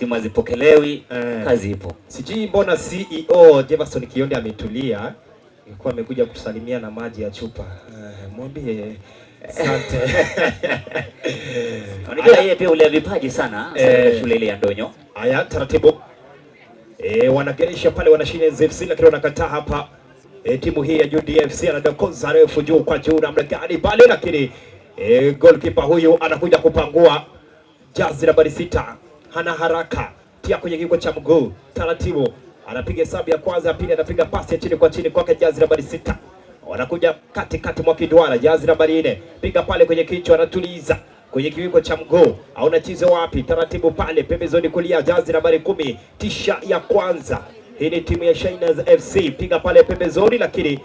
Simu hazipokelewi, kazi ipo. Sijui mbona CEO Jefferson Kionde ametulia, alikuwa amekuja kutusalimia na maji ya chupa. Mwambie asante. Unajua yeye pia ulea vipaji sana katika shule ile ya Ndonyo. Haya, taratibu. Wanageresha pale wanashinda FC lakini wanakataa hapa. Timu hii ya UDFC anadokoza refu juu kwa juu namna gani pale, lakini goalkeeper huyu anakuja kupangua jazi nambari 6. Hana haraka, tia kwenye kiungo cha mguu taratibu, anapiga hesabu ya kwanza, ya pili, anapiga pasi ya chini kwa chini kwake jazi nambari 6. Wanakuja kati kati mwa kiduara, jazi nambari 4, piga pale kwenye kichwa, anatuliza kwenye kiwiko cha mguu, hauna chizo wapi, taratibu pale pembezoni kulia, jazi nambari 10, tisha ya kwanza. Hii ni timu ya Shiners FC, piga pale pembezoni, lakini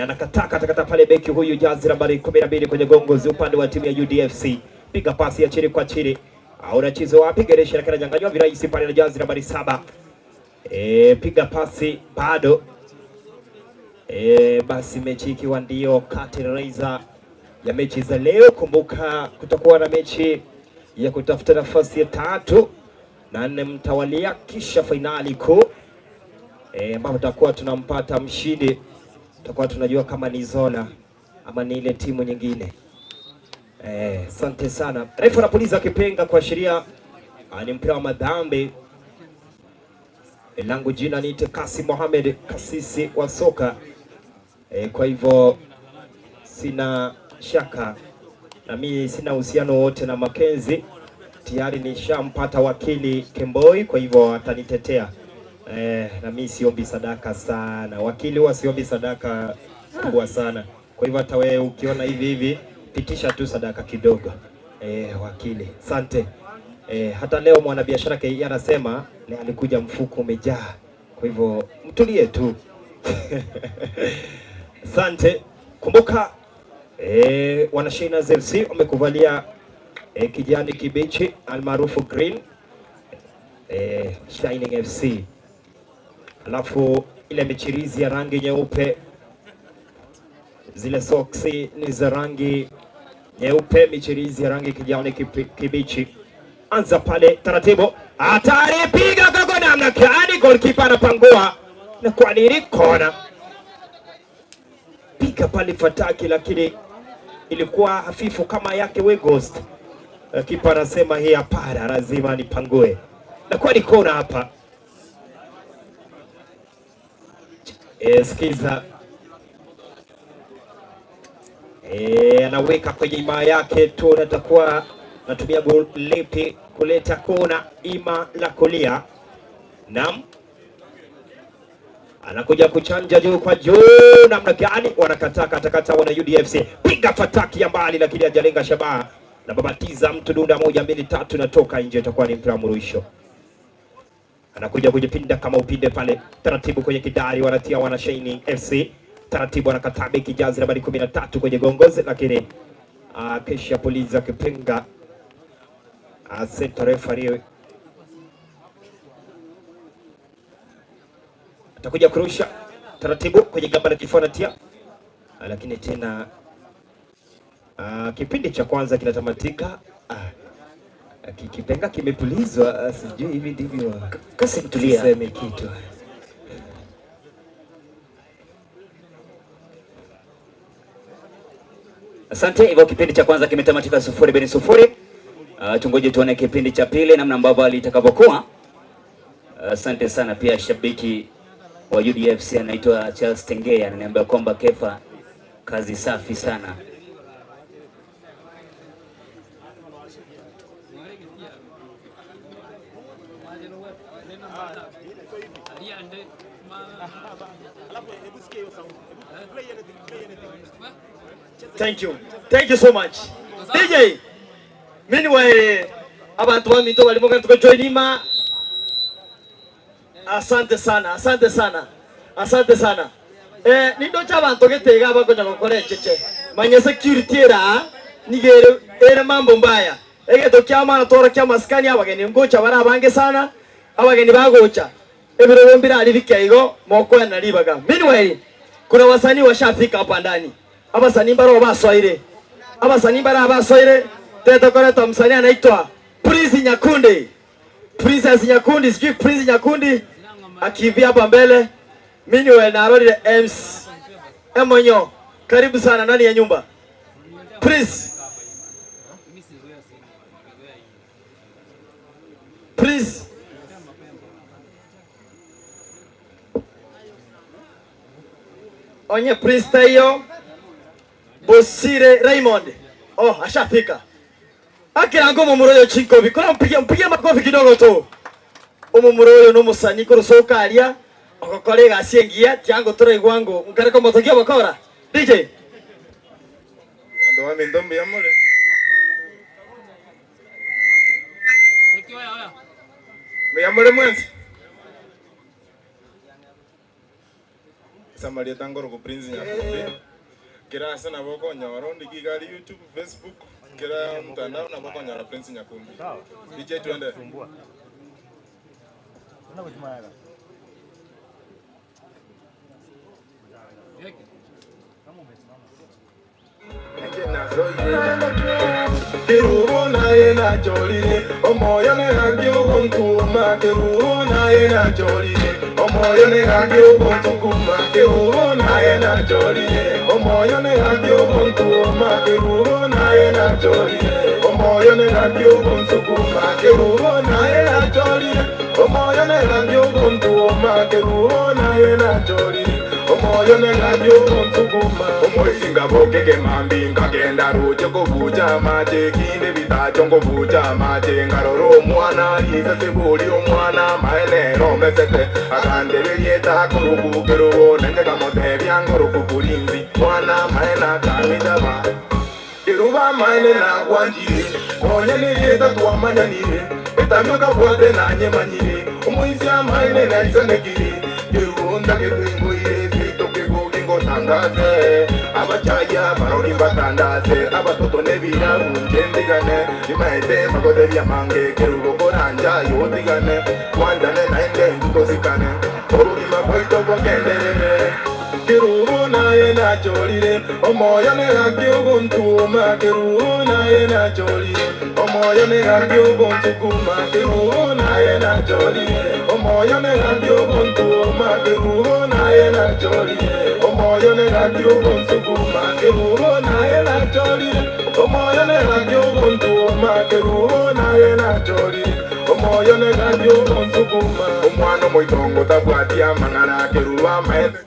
anakataa katakata pale beki huyu jazi nambari 12 kwenye gongozi upande wa timu ya UDFC, piga pasi ya chini kwa chini, hauna chizo wapi, geresha lakini ananyang'anywa virahisi pale na jazi nambari 7. Piga pasi bado. Basi mechi ikiwa ndio curtain raiser ya mechi za leo. Kumbuka kutakuwa na mechi ya kutafuta nafasi ya 3 na 4 mtawalia, kisha fainali kuu ambapo tutakuwa tunampata mshindi, tutakuwa tunajua kama ni Zola ama ni ile timu nyingine. Asante sana. Refa anapuliza kipenga kuashiria ni mpira wa madhambi. Langu jina niite Kasim Mohamed, kasisi wa soka. Kwa hivyo sina shaka na mimi sina uhusiano wote na Mackenzie. Tayari nishampata wakili Kemboi, kwa hivyo atanitetea. Na mimi siombi sadaka sana. Wakili huwa siombi sadaka kubwa sana. Kwa hivyo hata wewe ukiona hivi hivi pitisha tu sadaka kidogo. Wakili, asante. Hata leo mwanabiashara KE anasema leo alikuja mfuko umejaa. Kwa hivyo mtulie tu. Asante. Kumbuka wana Shiners FC wamekuvalia kijani kibichi almaarufu green, Shining FC. Alafu ile michirizi ya rangi nyeupe, zile soksi ni za rangi nyeupe, michirizi ya rangi kijani kibichi. Anza pale taratibu, hatari, piga gogo namna gani, goalkeeper anapangua na kwa nini kona. Piga pale fataki, lakini ilikuwa hafifu kama yake Wegost. Kipa anasema hii hapana, lazima nipangue. Na kwa ni kona hapa. Sikiza. Anaweka kwenye ima yake tu, natakuwa natumia goli lipi kuleta kona ima la kulia. Naam. Anakuja kuchanja juu kwa juu namna gani, wanakataa katakata wana UDFC. Piga fataki ya mbali lakini hajalenga shabaha. Na babatiza mtu dunda 1 2 3 natoka nje, itakuwa ni mpira mrusho. Anakuja kujipinda kama upinde pale taratibu kwenye kidari, wanatia wana Shining FC. Taratibu anakataa beki jazi nambari 13 kwenye gongozi, lakini kisha polisi akipinga. Center referee atakuja kurusha taratibu kwenye gamba la kifua anatia, lakini tena kipindi cha kwanza kinatamatika. Kipenga kimepulizwa, sijui hivi ndivyo. Kasim, tulia. Seme kitu. Asante. Hivyo kipindi cha kwanza kimetamatika 0-0. Tungoje tuone kipindi cha pili namna ambavyo hali itakavyokuwa. Asante sana pia shabiki wa UDFC anaitwa Charles Tengea ananiambia kwamba Kefa, kazi safi sana. Thank you. Thank you so much. DJ. Meanwhile, abantu wa minto walimo kan join ima. Asante sana, asante sana. Asante sana. Nindo cha abantu getega bakonya gokora echeche. Manya security era nigere era mambo mbaya. Egeto kya mana tora kya maskani abageni ngocha barabange sana. Abageni bagocha. Ebiro mbira ali bikeigo moko na libaga. Meanwhile, kuna wasanii washafika hapa ndani. Abasanii baro baswaire. Abasanii bara baswaire. Teta koreta msanii anaitwa Prince Nyakunde. Princess Nyakundi, sijui Prince Nyakundi akiivia hapa mbele. Mimi ni Narorire Ems Emonyo, karibu sana ndani ya nyumba. Prince, Prince Onye Prince Tayo Bosire Raymond. Oh, ashafika. Akira ngomo muroyo chinkobi. Kora mpigie mpigie makofi kidogo tu. Omo muroyo no musani ko soka aria. Okokore gasiengia tiango tora igwango. Nkareko motokia bakora. DJ. Ando wa mindombi yamore. Miyamore mwenzi. Samaria tangoro ko Prince Nyakundi. Kira ase nabo konyora ondi kigari YouTube, Facebook, kira mtandao nabo konyora Prince Nyakundi. DJ twende. Kerubo na jolile, omoyo ne haki ogontuma. Kerubo na jolile, omoyo ne haki ogontuma. Kerubo na jolile, omoyo ne haki ogontuma. Kerubo na jolile, omoyo ne haki ogontuma. Kerubo na jolile, omoyo ne haki ogontuma. Kerubo na jolile, omoyo ne haki ogontuma. Omoisinga bokeke mambi ngagenda ruje kubuja maje kinde bitacho ngobuja maje ngaroro omwana liza sebuli omwana maenero mesete akande belieta kurugukero nende kamotebya ngorukukulinzi mwana maena kamidaba Keruba maene na gwanjire onye neyeta twamanyanire etamyoka bwate nanye manyire omoisia maene na isanekire Kerunda ketwengoire tangaze abachaya barori batandaze abatoto nebirabu njendigane imaete magode byamange Kerubo koranja yodigane kwandane naende ntutosikane orurima bwaito bogenderere Kerubo naye nacholire omoyo ne haki ogontuma. Kerubo naye nacholire omoyo ne haki ogontuma. Kerubo naye nacholire omoyo ne haki ogontuma. Kerubo naye nacholire omoyo ne haki ogontuma. Kerubo naye nacholire omoyo ne haki ogontuma. Kerubo naye nacholire omoyo ne haki ogontuma. Omwana moitongo tabwatia mang'ana Kerubo amaende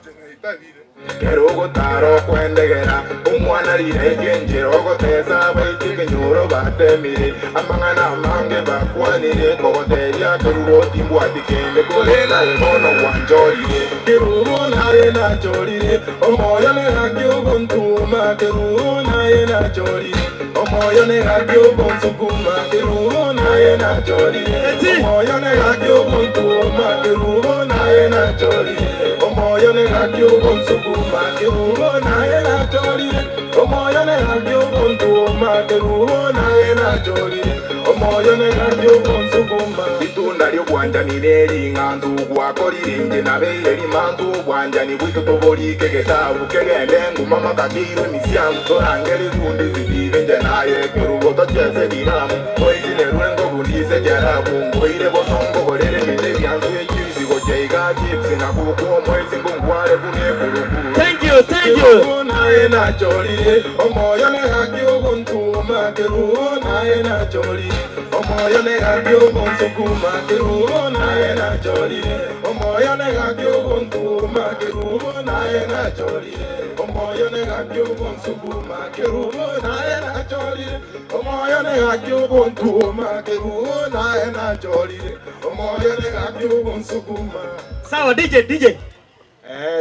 Kerugo taro kwendegera omwana rirenge njero goteza baitike nyoro batemire amang'ana amange bakwanire kogoteria Kerubo timbwatikende korena ebono gwanjorire Kerubo naye nachorire omoyo ne haki ogontuma. Kerubo naye nachorire omoyo ne haki ogontuma. Kerubo naye nachorire omoyo ne haki ogontuma. Kerubo naye nachorire omoyo ne haki ogontuma. Kerubo naye nachorire omoyo ne haki ogontuma. Kerubo naye nachorire omoyo ne haki ogontuma. Itunda lyobwanjanire ring'anzu gwakorire nje nabeire rimanzu bwanjani bwitu toborike getabu kegende nguma makakirwe misyamu torangeri gundi zitire nje naye Kerubo tochese diramu oisinerure ngobundise jarabu ngoire bosongo borere mite byanzu ekizigo jeiga chipsi na kuku omwezi ngungware bune kurukuru. Thank you, thank you. Kerubo naye nacholire omoyo ne haki ogontuma. Kerubo naye nacholire omoyo ne haki ogontuma. Kerubo naye nacholire omoyo ne haki ogontuma. Kerubo naye nacholire omoyo ne haki ogontuma. Kerubo naye nacholire omoyo ne haki ogontuma. Kerubo naye nacholire omoyo ne haki ogontuma. Sawa DJ, DJ.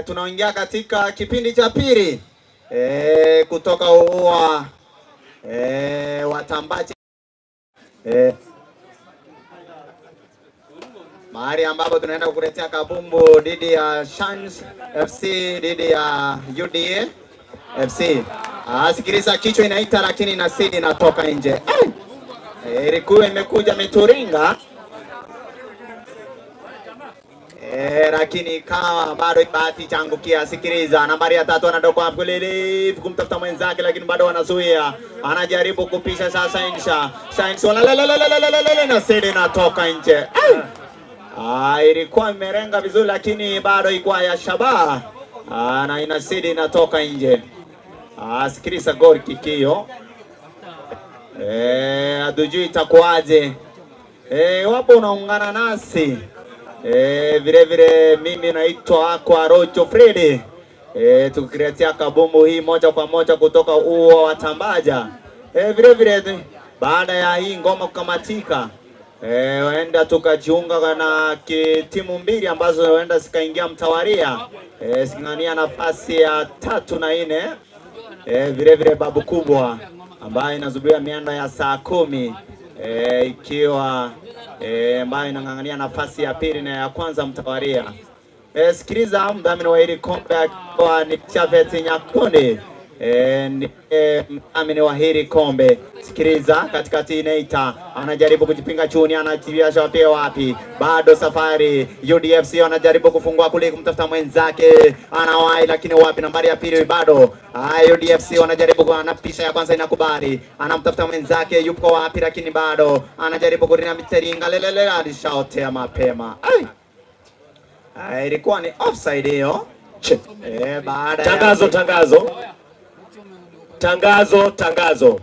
Tunaingia katika kipindi cha pili kutoka ua Watambachi mahali ambapo tunaenda kukuletea kabumbu dhidi ya Shans FC dhidi ya UDA FC. Sikiliza, kichwa inaita lakini nasidi inatoka nje. Ilikuwa imekuja mituringa. Lakini kawa bado bahati changukia. Sikiliza, nambari ya 3 anatoka kulele kumtafuta mwenzake, lakini bado wanazuia. Anajaribu kupisha sasa Insha. Shines wala na sidi natoka nje. Ilikuwa imerenga vizuri lakini bado ilikuwa ya shabaha. Na inasidi inatoka nje. Sikiliza goli kikio. Hatujui itakuwaje. Wapo unaungana nasi. Vile vile mimi naitwa kwa Rocho Fredi. Tukiletea kabumbu hii moja kwa moja kutoka uo wa Tambaja. Vile vile baada ya hii ngoma kukamatika, waenda tukajiunga na timu mbili ambazo waenda zikaingia mtawaria, ziking'ang'ania nafasi ya 3 na 4. Vile vile babu kubwa ambayo inazubiria miando ya saa 10, ikiwa ambayo inang'ang'ania nafasi ya pili na ya kwanza mtawaria. Sikiliza, mdhamini wa hili kombe akiwa ni Chafet Nyakundi. Mdhamini wa hili kombe. Sikiliza, katikati Neita anajaribu kujipinga chuni, anaachilia wapi wapi, bado safari UDFC anajaribu kufungua kule kumtafuta mwenzake, anawahi lakini wapi, nambari ya pili bado. UDFC wanajaribu, anapisha ya kwanza inakubali, anamtafuta mwenzake yuko wapi, lakini bado anajaribu kurina miteringa lelele, alishaotea mapema. Ilikuwa ni offside hiyo. Baada tangazo, tangazo. Tangazo, tangazo.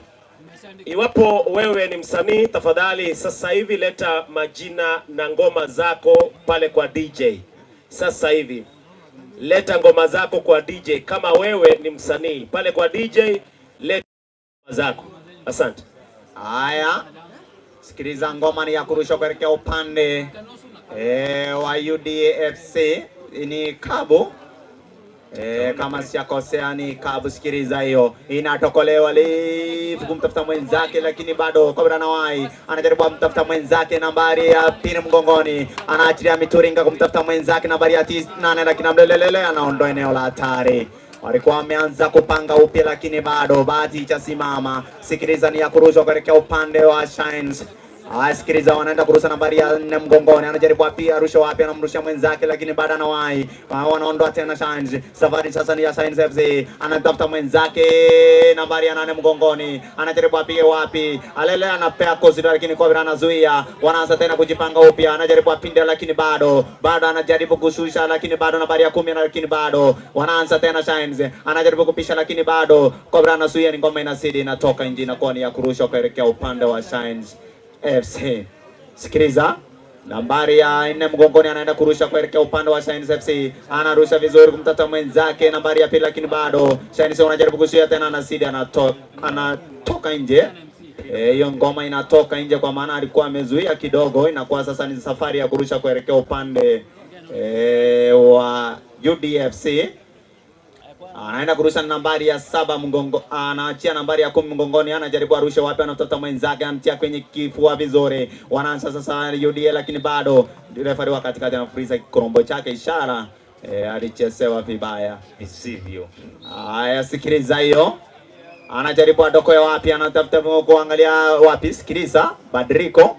Iwapo wewe ni msanii, tafadhali sasa hivi leta majina na ngoma zako pale kwa DJ. Sasa hivi leta ngoma zako kwa DJ. Kama wewe ni msanii, pale kwa DJ leta ngoma zako. Asante. Haya, sikiliza, ngoma ni ya kurusha kuelekea upande wa UDFC ni Kabu. Kama sijakosea ni Kabu. Sikiliza hiyo, inatokolewa live kumtafuta mwenzake, lakini bado Kobra Nawai anajaribu kumtafuta mwenzake, nambari ya pili mgongoni, anaachilia mituringa kumtafuta mwenzake, nambari ya 8, lakini amlelelele anaondoa eneo la hatari. Walikuwa wameanza kupanga upya lakini bado bahati chasimama. Sikiliza, ni ya kurushwa kuelekea upande wa Shines. Sikiliza, wanaenda kurusha nambari ya 4 mgongoni, anajaribu wapi, arusha wapi, anamrusha mwenzake lakini bado anawahi. Wanaondoa tena Shines. Safari sasa ni ya Shines FC, anatafuta mwenzake nambari ya 8 mgongoni, anajaribu apige wapi, alele anapea kozi lakini Kobra anazuia. Wanaanza tena kujipanga upya, anajaribu apinde lakini bado anajaribu kushusha lakini bado nambari ya 10, lakini bado wanaanza tena Shines, anajaribu kupisha lakini bado Kobra anazuia. Ni ngoma inasidi inatoka nje, inakuwa ni ya kurusha kuelekea upande wa Shines FC. Sikiliza, nambari ya 4 mgongoni anaenda kurusha kuelekea upande wa Shines FC. Anarusha vizuri kumtata mwenzake nambari ya pili, lakini bado Shines anajaribu kuzuia tena, anasidi anatoka nje. Hiyo ngoma inatoka nje kwa maana alikuwa amezuia kidogo. Inakuwa sasa ni safari ya kurusha kuelekea upande wa UDFC. Anaenda kurusha nambari ya 7 mgongo, anaachia nambari ya 10 mgongoni, anajaribu arushe wapi, anamtafuta mwenzake, anamtia kwenye kifua vizuri. Wanaanza sasa UDA, lakini bado refa wa katikati anafuriza kikorombo chake, ishara alichezewa vibaya visivyo. Haya, sikiliza hiyo, anajaribu adokoe wapi, anatafuta kuangalia wapi. Sikiliza Badriko,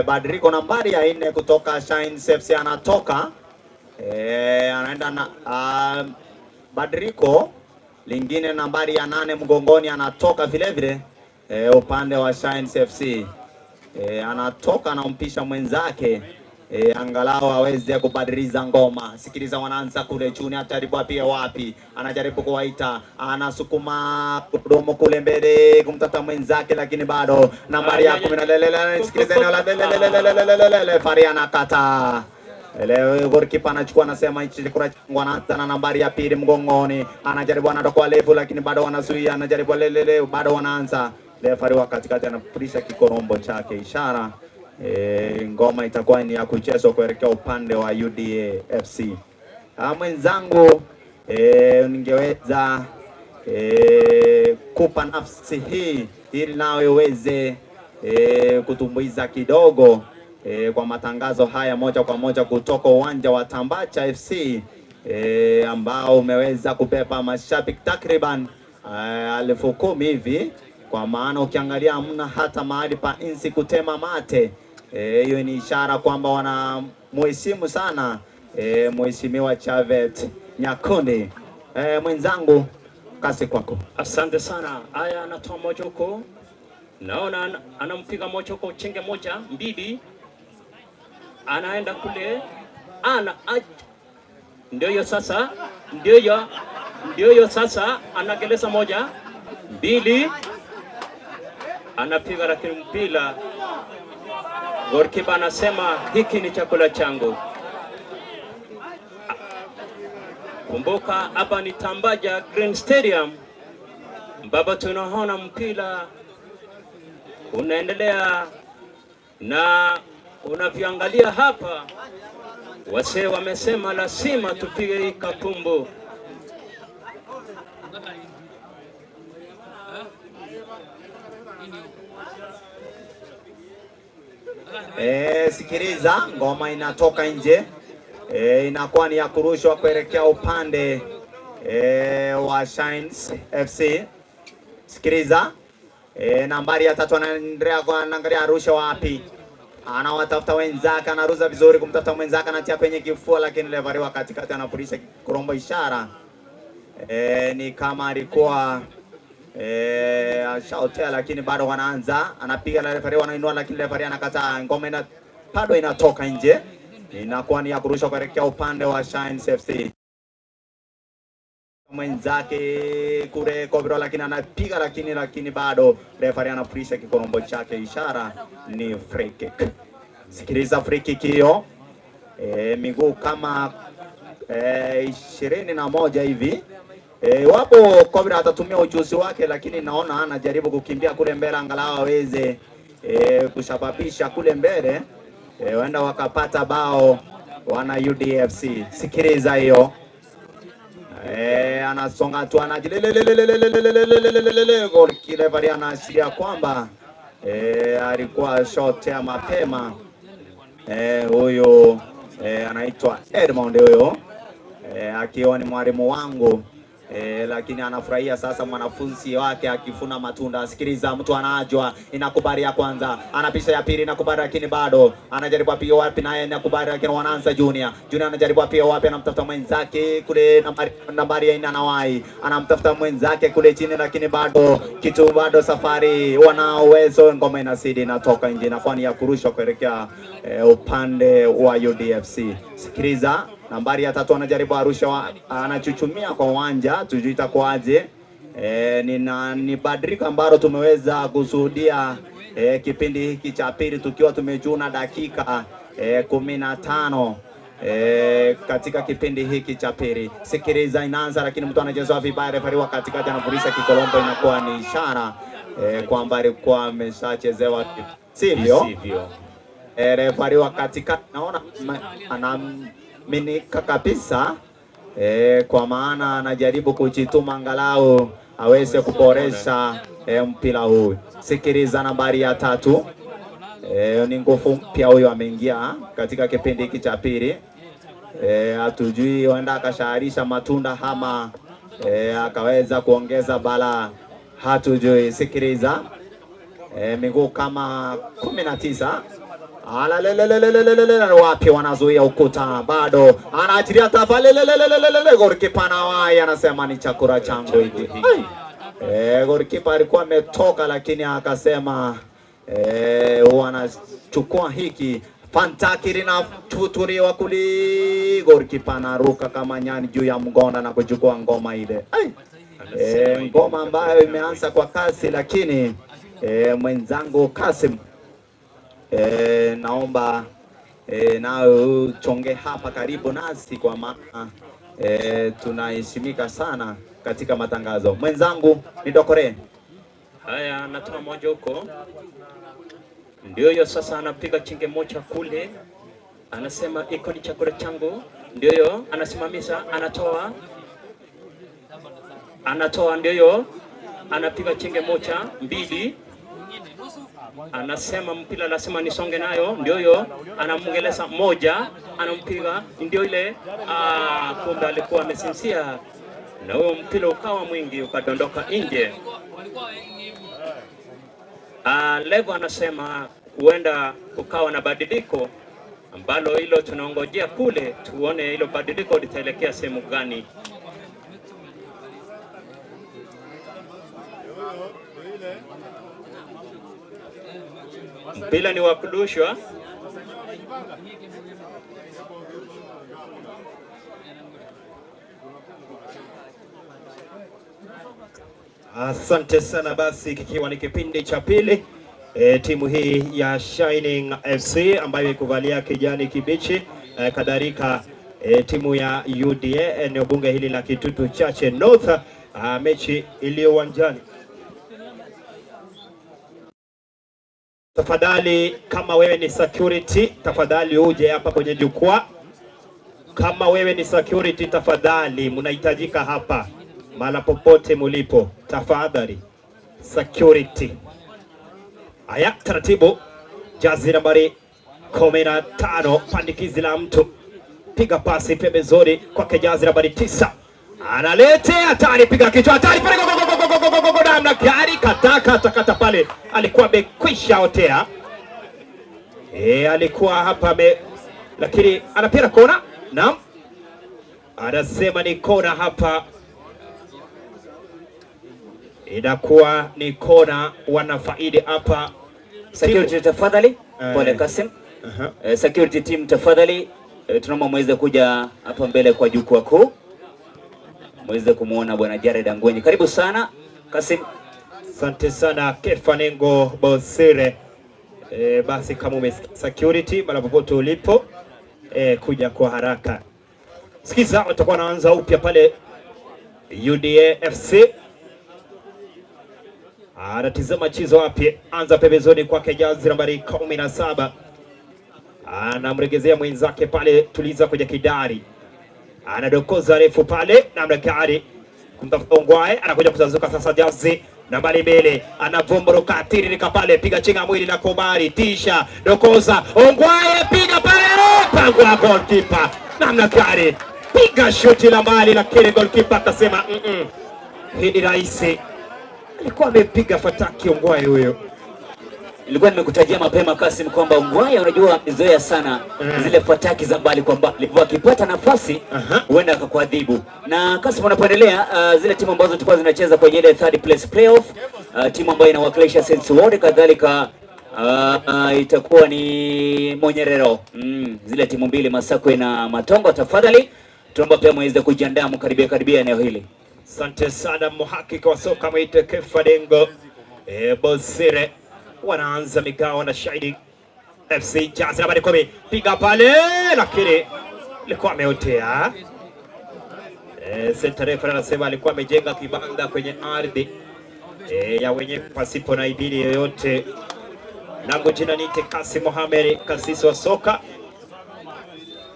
Badriko nambari ya 4 kutoka Shines FC anatoka, anaenda na Badriko lingine nambari ya 8 mgongoni anatoka vile vile, upande wa Shines FC. Anatoka anampisha mwenzake, angalau aweze kubadiliza ngoma. Sikiliza, wanaanza kule chini, atajaribu apige wapi, anajaribu kuwaita, anasukuma kudumu kule mbele kumtata mwenzake, lakini bado nambari ya 10. Sikiliza eneo la lelelelelelelele, Faria anakata. Leo goalkeeper anachukua, anasema hichi chakula changu. Anaanza na nambari ya pili mgongoni, anajaribu anatoka lefu lakini bado wanazuia, anajaribu lelele, bado wanaanza. Refari wa katikati anapulisha kikorombo chake, ishara ngoma itakuwa ni ya kuchezwa kuelekea upande wa UDA FC. Mwenzangu, ningeweza kupa nafsi hii ili nawe uweze kutumbuiza kidogo kwa matangazo haya moja kwa moja kutoka uwanja wa Tambacha FC, ambao umeweza kubeba mashabiki takriban 10,000 hivi, kwa maana ukiangalia hamna hata mahali pa insi kutema mate. Hiyo ni ishara kwamba wanamheshimu sana Mheshimiwa Chavet Nyakundi. Mwenzangu, kasi kwako. Asante sana. Haya, anatoa moja huko, naona anampiga moja huko, chenge moja mbili, anaenda kule, ndio hiyo sasa, ndio hiyo sasa, anageleza moja mbili, anapiga lakini mpira, goalkeeper anasema hiki ni chakula changu. Kumbuka hapa ni Tambaja Green Stadium ambapo tunaona mpira unaendelea, na unavyoangalia hapa wasee wamesema lazima tupige hii kapumbu. Sikiliza, ngoma inatoka nje. Inakuwa ni ya kurushwa kuelekea upande wa Shines FC. Sikiliza, nambari ya 3 anaendelea anaangalia arusha wapi. Anawatafuta wenzake, anaruza vizuri kumtafuta mwenzake, anatia kwenye kifua, lakini refa wa katikati anapulisha kurombo ishara. Ni kama alikuwa ashautea, lakini bado wanaanza. Anapiga na refa wanainua, lakini refa anakataa. Ngoma bado inatoka nje. Inakuwa ni ya kurusha kuelekea upande wa Shines FC. Mwenzake kule Kobro, lakini anapiga, lakini bado refa anapulisha kikorombo chake, ishara ni free kick. Sikiliza free kick hiyo. Miguu kama 21 hivi. Wapo Kobra atatumia ujuzi wake, lakini naona anajaribu kukimbia kule mbele angalau aweze kusababisha kule mbele waenda wakapata bao wana UDFC. Sikiliza hiyo. Anasonga tu, anajilelelelelelelelelelelelelele, goalkeeper anaashiria kwamba alikuwa shot ya mapema. Huyo anaitwa Edmond huyo, akiwa ni mwalimu wangu. Lakini anafurahia sasa mwanafunzi wake akifuna matunda. Sikiliza, mtu anajua, inakubali ya kwanza, anapisha ya pili, inakubali, lakini bado anajaribu apige wapi, naye inakubali, lakini wanaanza Junior. Junior anajaribu apige wapi, anamtafuta mwenzake kule nambari ya 4 anawai, anamtafuta mwenzake kule chini, lakini bado kitu, bado safari wana uwezo. Ngoma inasidi inatoka nje, inakuwa ni ya kurushwa kuelekea upande wa UDFC. Sikiliza, nambari ya 3 anajaribu arusha, anachuchumia kwa uwanja, tujui itakuwaje. Ni badiliko ambalo tumeweza kushuhudia kipindi hiki cha pili tukiwa tumejuna dakika 15 katika kipindi hiki cha pili. Sikiliza, inaanza lakini mtu anachezwa vibaya, refa wa katikati anapulisha kikolombo, inakuwa ni ishara kwamba alikuwa ameshachezewa sivyo. Refa wa katikati naona anaminika kabisa, kwa maana anajaribu kujituma angalau aweze kuboresha mpira huu. Sikiliza, nambari ya 3 ni nguvu mpya huyo ameingia katika kipindi hiki cha pili. Hatujui huenda akashaharisha matunda ama akaweza kuongeza bala, hatujui. Sikiliza, miguu kama 19. Alalelelelelelele, wapi wanazuia ukuta, bado anaachilia tafalelelelelele, goalkeeper anawai, anasema ni chakula changu hiki. Goalkeeper alikuwa ametoka, lakini akasema wanachukua hiki. Fantaki linatuturiwa kuli, goalkeeper anaruka kama nyani juu ya mgonda na kuchukua ngoma ile. Ngoma ambayo imeanza kwa kasi, lakini mwenzangu Kasim, naomba nawe uchonge hapa karibu nasi kwa maana tunaheshimika sana katika matangazo. Mwenzangu ni Dokore. Haya, anatoa moja huko, ndio hiyo sasa, anapiga chinge moja kule, anasema iko ni chakula changu. Ndio hiyo, anasimamisha, anatoa, ndio hiyo, anapiga chinge moja mbili, anasema mpira lazima nisonge nayo. Ndio hiyo, anamngeleza moja, anampiga, ndio ile. Kumbe alikuwa amesinzia na huo mpira ukawa mwingi ukadondoka nje. Levo anasema huenda kukawa na badiliko ambalo hilo tunaongojea kule, tuone hilo badiliko litaelekea sehemu gani. Mpira ni wa kurushwa. Asante sana. Basi kikiwa ni kipindi cha pili, timu hii ya Shining FC ambayo ikuvalia kijani kibichi, kadhalika timu ya UDA eneo bunge hili la Kitutu Chache North, mechi iliyo uwanjani. Tafadhali, kama wewe ni security, tafadhali uje hapa kwenye jukwaa. Kama wewe ni security, tafadhali mnahitajika hapa mahala popote mulipo, tafadhali security. Haya, taratibu, jazi nambari 15, pandikizi la mtu, piga pasi pembezoni kwake jazi nambari 9, analete hatari, piga kichwa hatari pale, go go go go go go go, namna gani, kata kata kata pale, alikuwa amekwisha otea. Alikuwa hapa lakini anapiga kona. Naam, anasema ni kona hapa, inakuwa ni kona, wanafaidi hapa. Security tafadhali. Pole Kasim. Security team tafadhali, tunaomba muweze kuja hapa mbele kwa jukwaa kuu, muweze kumuona bwana Jared Angwenyi. Karibu sana Kasim. Asante sana Kefanengo Bosire. Basi kama umesikia security mara popote ulipo, kuja kwa haraka. Sikiza, watakuwa wanaanza upya pale UDA FC. Anatizama chizo wapi, anza pembezoni kwake jazi nambari 17, anamregezea mwenzake pale, tuliza kwenye kidari, anadokoza refu pale namna gani kumtafuta Ongwae, anakuja kuzazuka sasa jazi nambari 2, anavumbruka tiririka pale, piga chinga mwili na komari, tisha dokoza Ongwae, piga pale, pangwa goalkeeper namna gani, piga shuti la mbali, lakini goalkeeper akasema hii ni rahisi. Alikuwa amepiga fataki Ongwae huyo. Nilikuwa nimekutajia mapema Kasim kwamba Ongwae unajua amezoea sana zile fataki za mbali kwa mbali. Hivyo akipata nafasi huenda akakuadhibu. Na Kasim, unapoendelea zile timu ambazo tulikuwa zinacheza kwenye ile third place playoff, timu ambayo inawakilisha Saints Ward kadhalika itakuwa ni Monyerero. Zile timu mbili Masakwe na Matongo, tafadhali tunaomba pia muweze kujiandaa mkaribia karibia eneo hili. Asante sana mhakiki wa soka mwite Kefadengo Bosire. Wanaanza migao na Shining FC, jazi nambari 10, piga pale, lakini alikuwa ameotea. Center referee anasema alikuwa amejenga kibanda kwenye ardhi ya wenye pasipo na idhini yoyote. Langu jina ni Kasim Mohamed, kasisi wa soka.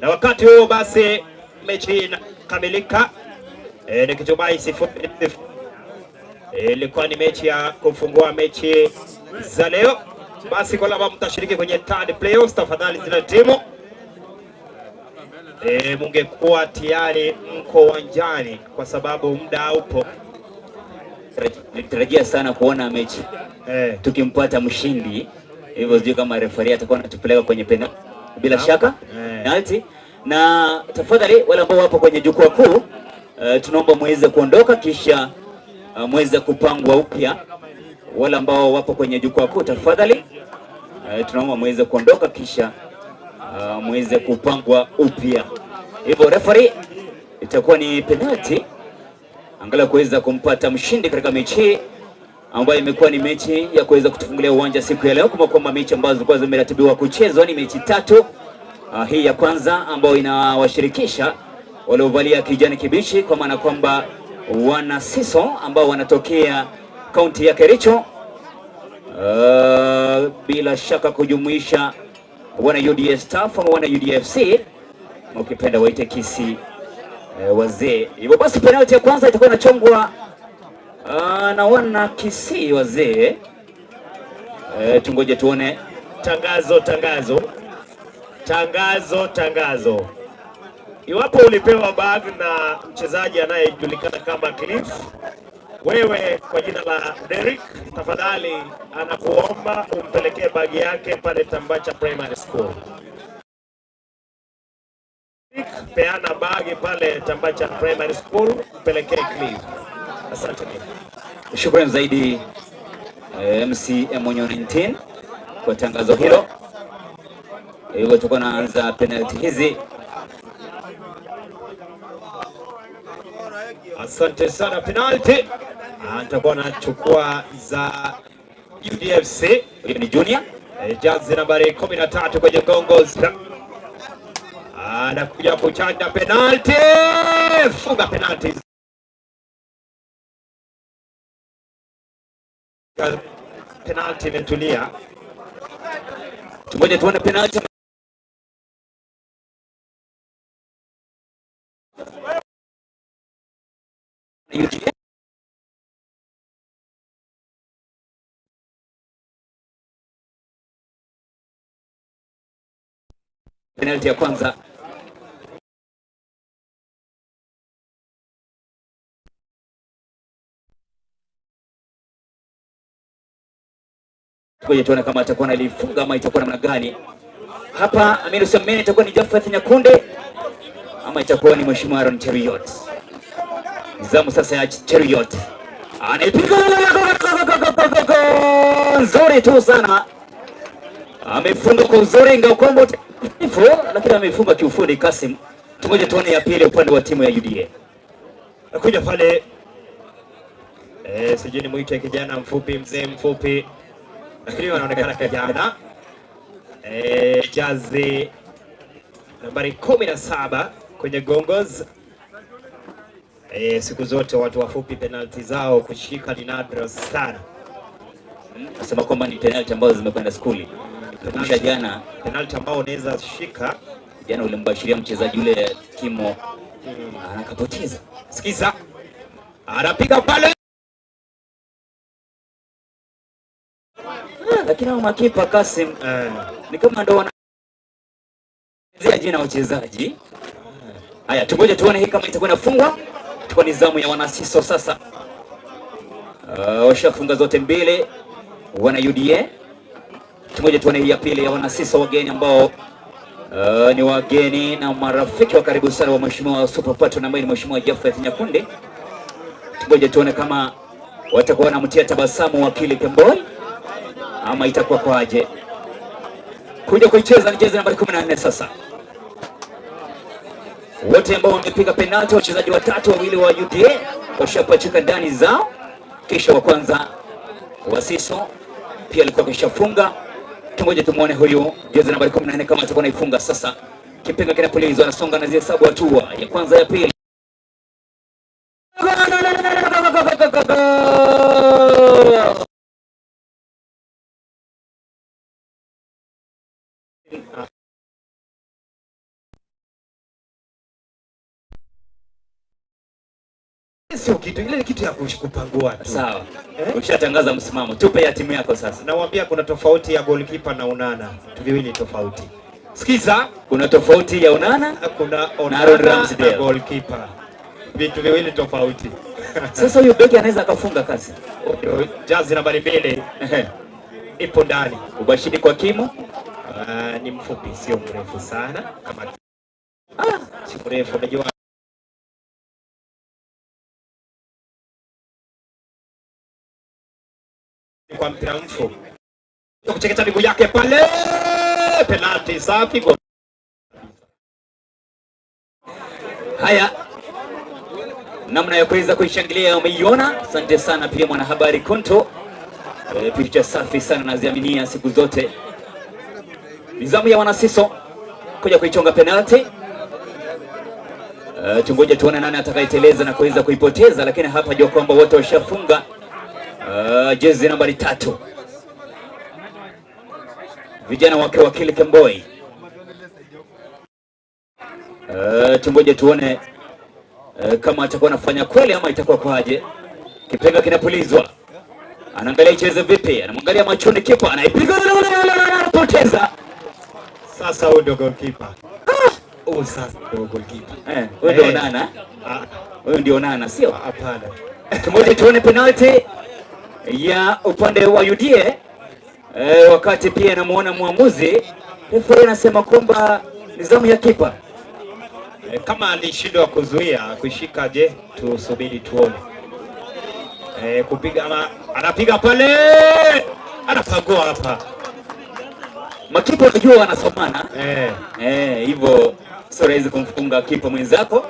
Na wakati huo basi mechi inakamilika. Nikitumai 0-0. Ilikuwa ni mechi ya kufungua mechi za leo. Basi kwa labda mtashiriki kwenye third playoffs, tafadhali zile timu mungekuwa tayari mko uwanjani kwa sababu muda upo. Nilitarajia sana kuona mechi tukimpata mshindi, hivyo sijui kama referee atakuwa anatupeleka kwenye penalty bila shaka penalty. Na tafadhali wale ambao wapo kwenye jukwaa kuu, tunaomba muweze kuondoka kisha muweze kupangwa upya. Wale ambao wapo kwenye jukwaa kuu tafadhali, tunaomba muweze kuondoka kisha muweze kupangwa upya. Hivyo referee, itakuwa ni penalty angalau kuweza kumpata mshindi katika mechi hii ambayo imekuwa ni mechi ya kuweza kutufungulia uwanja siku ya leo. Kumbuka kwamba mechi ambazo zilikuwa zimeratibiwa kuchezwa ni mechi tatu. Hii ya kwanza ambayo inawashirikisha waliovalia kijani kibichi, kwa maana kwamba wana Siso ambao wanatokea kaunti ya Kericho, bila shaka kujumuisha wana UDA staff ama wana UDFC, ukipenda waite Kisii wazee. Hivyo basi penalty ya kwanza itakuwa inachongwa na wana Kisii wazee. Tungoje tuone. Tangazo, tangazo. Tangazo, tangazo. Iwapo ulipewa bag na mchezaji anayejulikana kama Cliff, Wewe kwa jina la Derrick, tafadhali anakuomba umpelekee bagi yake pale Tambacha Primary School. Derrick, peana bagi pale Tambacha Primary School, mpelekee Clive. Asante. Shukrani zaidi MC Emonyo 19 kwa tangazo hilo. Hivyo tutakuwa naanza penalty hizi. Asante sana. Penalty nitakuwa nachukua za UDFC. Huyo ni Junior. Jazi nambari 13 kwenye gongo. Anakuja kuchanja penalty. Funga penalty. Penalty imetulia. Tungoje tuone penalty. UDA. Penalty ya kwanza. Ngoja tuone kama atakuwa analifunga ama itakuwa namna gani. Hapa Aminu Sameni itakuwa ni Jafeth Nyakunde ama itakuwa ni Mheshimiwa Aaron Cheruiyot. Zamu sasa ya Cheruiyot. Anaipiga nzuri tu sana. Amefunga kwa uzuri ingawa kwamba lakini amefunga kiufundi Kasim. Tungoje tuone ya pili upande wa timu ya UDA. Nakuja pale sijui nimuite kijana mfupi, mzee mfupi, lakini wanaonekana kijana. Jazi nambari 17 kwenye gongos. Siku zote watu wafupi penalti zao kushika ni nadra sana. Nasema kwamba ni penalti ambazo zimekwenda skuli. Kumbuka jana penalti ambao unaweza shika, jana ulimbashiria mchezaji yule Kimo anakapoteza. Sikiza, anapiga pale. Lakini hao makipa Kasim ni kama ndo wanaanzia jina wachezaji. Haya, tungoje tuone hii kama itakuwa inafungwa. Itakuwa ni zamu ya wanasiso sasa. Washafunga zote mbili wana UDA. Tungoje tuone hii ya pili ya wanasiso wageni ambao ni wageni na marafiki wa karibu sana wa Mheshimiwa Super Patron ambaye ni Mheshimiwa Jafeth Nyakunde. Tungoje tuone kama watakuwa wanamtia tabasamu wakili Kemboi ama itakuwa kwaje. Kuja kuicheza ni jezi nambari 14 sasa. Wote ambao wamepiga penalti, wachezaji watatu, wawili wa UDA washapachika ndani zao, kisha wa kwanza Wasiso pia alikuwa kishafunga. Tungoje tumuone huyu jezi nambari 14 kama atakuwa anaifunga sasa. Kipenga kinapulizwa, anasonga na zihesabu hatua ya kwanza, ya pili. Sio kitu, ile ni kitu ya kupangua tu. Sawa. Ushatangaza msimamo. Tupe ya timu yako sasa. Nawaambia kuna tofauti ya goalkeeper na Onana. Vitu viwili tofauti. Sikiza, kuna tofauti ya Onana, kuna na Aaron Onana na Ramsdale. goalkeeper. Vitu viwili tofauti. Sasa huyo beki anaweza akafunga kazi. Jazi nambari 2 ipo ndani. Ubashiri kwa Kimo? Ni mfupi, sio mrefu sana kama sio mrefu, unajua. Kwa mpira mfu kucheketa miguu yake pale, penalti safi. Haya, namna ya kuweza kuishangilia umeiona. Asante sana pia mwanahabari Konto. Picha safi sana naziaminia siku zote. Nizamu ya wanasiso kuja kuichonga penalti. Tungoje tuone nani atakayeteleza na kuweza kuipoteza, lakini hapa jua kwamba wote washafunga. Jezi nambari 3 vijana wake wakili Kemboi. Tungoje tuone kama atakuwa anafanya kweli ama itakuwa kwaje. Kipenga kinapulizwa, anaangalia icheze vipi, anamwangalia machoni kipa, anaipiga, anapoteza. Sasa huyo ndio goalkeeper. Huyo sasa ndio goalkeeper. Huyo ndio Onana. Huyo ndio Onana, sio? Hapana. Tungoje tuone penalty ya upande wa UDA. Wakati pia namuona mwamuzi refa anasema kwamba ni zamu ya kipa. Kama alishindwa kuzuia kushika, je, tusubiri tuone. Kupiga ama anapiga pale, anapagua hapa. Makipa unajua wanasomana hivyo sio rahisi kumfunga kipa mwenzako.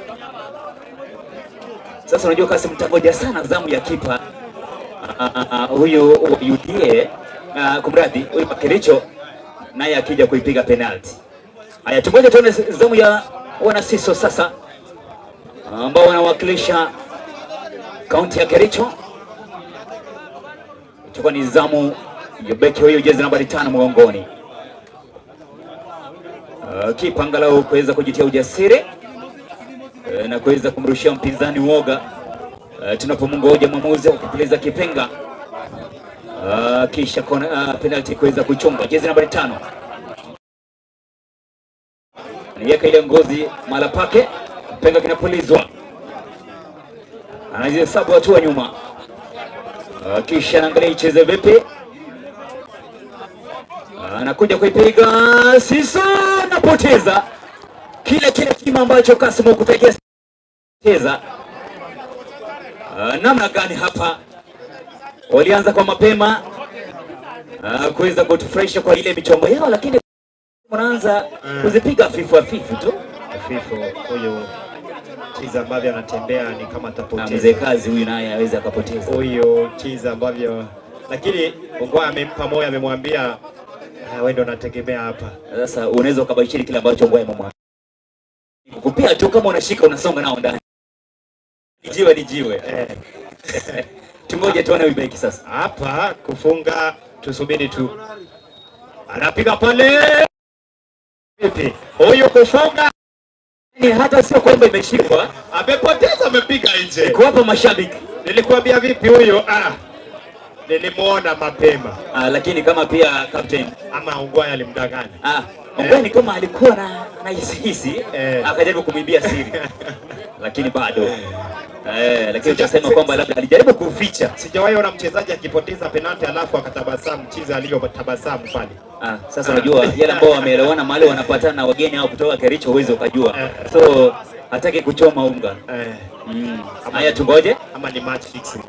Sasa unajua kasi, mtangoja sana zamu ya kipa huyu wa UDA, kumradhi, huyu wa Kericho naye akija kuipiga penalty. Haya, tungoje tuone zamu ya wanasiso sasa ambao wanawakilisha kaunti ya Kericho. Itakuwa ni zamu ya beki huyu jezi nambari 5 mgongoni. Kipa angalau kuweza kujitia ujasiri na kuweza kumrushia mpinzani uoga. Tunapomngoja mwamuzi akipuliza kipenga, kisha kona, penalty kuweza kuchongwa. Jezi nambari 5 anaiweka ile ngozi mahala pake, kipenga kinapulizwa, anazihesabu hatua nyuma, kisha anaangalia icheze vipi, anakuja kuipiga Siso, anapoteza kile kile kima ambacho Kasim kutegea cheza. Namna gani hapa walianza kwa mapema kuweza kutufurahisha kwa ile michongo yao, lakini wanaanza kuzipiga hafifu hafifu tu. Hafifu huyu chiza ambavyo anatembea ni kama atapoteza. Mzee kazi huyu naye aweze akapoteza. Huyu chiza ambavyo, lakini Ongwae amempa moyo, amemwambia wewe ndio unategemea hapa. Sasa unaweza ukabashiri kile ambacho Ongwae amemwambia. Kukupia tu kama unashika unasonga nao ndani. Jiwe ni jiwe. Tungoje tuone huyu beki sasa. Hapa kufunga, tusubiri tu. Anapiga pale. Vipi? Huyu kufunga ni hata sio kwamba imeshikwa. Amepoteza, amepiga nje. Kuwapa mashabiki. Nilikwambia vipi huyo? Nilimuona mapema. Lakini kama pia captain ama Ongwae alimdanganya. Ongwae ni kama alikuwa na anahisi akajaribu kumwibia siri. Lakini bado. Lakini utasema kwamba labda alijaribu kuficha. Sijawahi ona mchezaji akipoteza penalti alafu akatabasamu, chiza aliyotabasamu pale. Sasa unajua yale ambao wameelewana mahali wanapatana na wageni hao kutoka Kericho huwezi ukajua. So hataki kuchoma unga. Haya tungoje. Ama ni match fixing.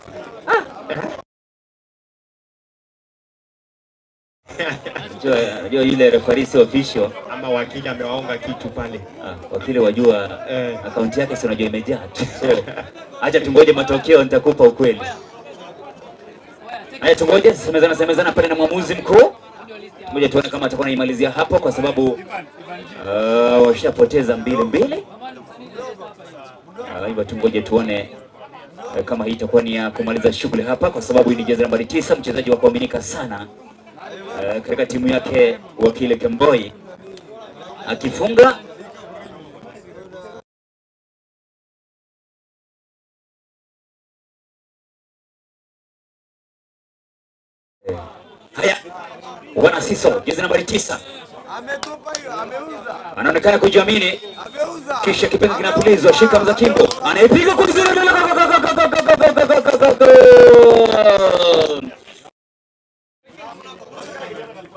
Unajua yule referee si official. Ama wakili amewaonga kitu pale. Wakili wajua akaunti yake si unajua imejaa tu. So acha tungoje matokeo, nitakupa ukweli. Haya tungoje, semezana pale na mwamuzi mkuu. Ngoja tuone kama atakuwa anaimalizia hapo kwa sababu washapoteza 2-2. Hivyo tungoje tuone kama hii itakuwa ni ya kumaliza shughuli hapa, kwa sababu hii ni jezi nambari 9, mchezaji wa kuaminika sana katika timu yake Wakili Kemboi, akifunga Haya, wana Siso, jezi nambari 9. Anaonekana kujiamini. Kisha kipenga kinapulizwa, shika mzakimbo. Anaipiga kwa uzuri.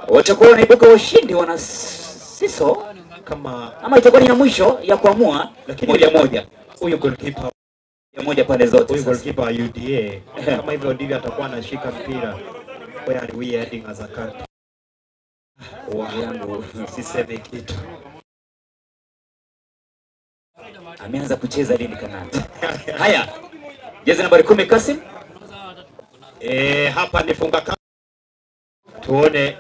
Watakuwa wanaibuka washindi wana Siso kama ama itakuwa ni ya mwisho ya kuamua 1-1. Huyu goalkeeper moja pande zote. Huyu goalkeeper wa UDA kama hivyo ndivyo atakuwa anashika mpira. Where are we heading as a country? Yangu sisemi kitu. Ameanza kucheza lini Kanati? Haya. Jezi nambari 10 Kasim. Hapa nifunga tuone.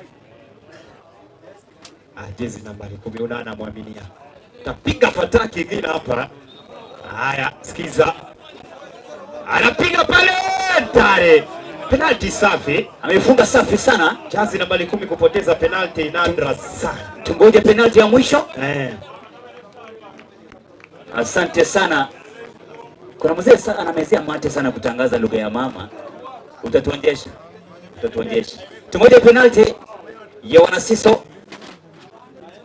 Jezi nambari 10 unaona muaminia. Tapiga fataki ingine hapa. Haya, sikiza. Anapiga pale tare. Penalti safi. Amefunga safi sana. Jezi nambari 10 kupoteza penalti nadra sana. Tungoje penalti ya mwisho. Asante sana. Kuna mzee sana anamezea mate sana kutangaza lugha ya mama. Utatuonyesha. Utatuonyesha. Tungoje penalti ya wanasiso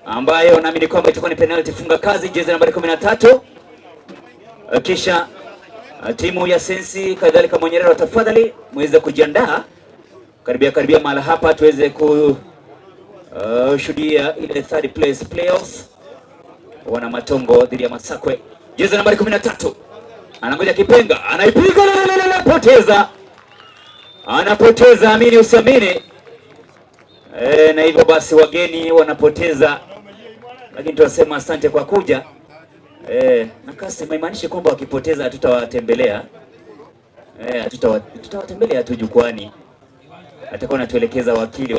ambayo naamini kwamba itakuwa ni penalti funga kazi, jezi nambari 13. Kisha Timu ya Sensi kadhalika Monyerero, tafadhali muweze kujiandaa karibia karibia mahala hapa tuweze kushuhudia ile third place playoffs, wana Matongo dhidi ya Masakwe. Jezi nambari 13 anangoja kipenga, anaipiga la, la, la, la, poteza, anapoteza, amini usiamini. Na hivyo basi wageni wanapoteza, lakini tunasema asante kwa kuja. Na kasema haimaanishi kwamba wakipoteza hatutawatembelea. Tutawatembelea tu jukwani, atakuwa anatuelekeza wakili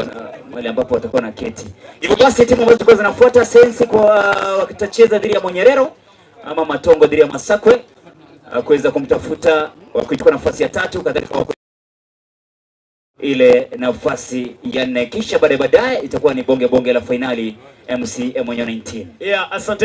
mahali ambapo watakuwa na keti. Hivyo basi timu ambazo zilikuwa zinafuata Sensi kwa wakitacheza dhidi ya Monyerero ama Matongo dhidi ya Masakwe kuweza kumtafuta wa kuchukua nafasi ya tatu, kadhalika ile nafasi ya nne, kisha baadaye baadaye itakuwa ni bonge bonge la fainali MC Emonyo 19. Yeah, asante.